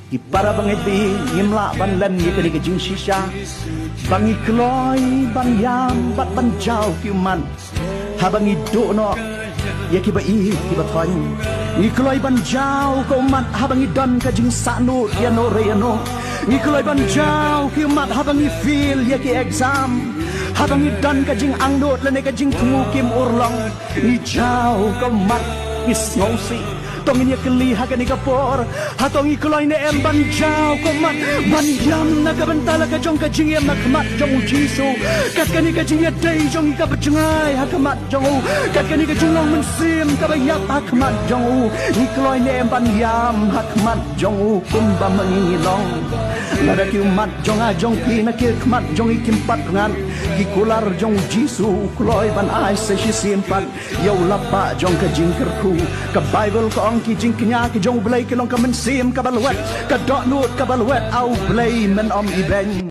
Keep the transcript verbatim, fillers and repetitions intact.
Ki para bangeit, ngim lah ban len ïa kane ka jingshisha ba ngi kloi ban ïam bad ban jaw ki ummat haba ngi duh noh ïa kiba ïeit kiba thoiñ. Ngi kloi ban jaw ka ummat haba ngi don ka jingsahnud ïano re ïano. Ngi kloi ban jaw ki ummat haba ngi fail ïa ki exam, haba ngi don ka jingangnud lane ka jingthmu kim urlong. Ngi jaw ka ummat, ngi sngewsih. To ngin ïa kylli ha kane ka por, hato ngi kloi ne em ban jaw ka ummat ban ïam na ka bynta la ka jong ka jingim ha khmat jong U Jisu? Kat kane ka jingïadei jong ngi kaba jngai ha khmat jong u, kat kane ka jinglong mynsiem kaba ïap ha khmat jong u, ngi kloi ne em ban ïam ha khmat jong u kumba ma ngi ngi long? Lada ki ummat jong nga jong phi na ki khmat jong ngi kim pat pyngngad, ki kular jong U Jisu u kloi ban ai sa shisien pat ïa u lapbah jong ka jingkyrkhu. Ka Baibl ka ong, ki jingkñia ki jong U Blei ki long ka mynsiem kaba lwet, ka dohnud kaba lwet ha U Blei, men ym ibeiñ.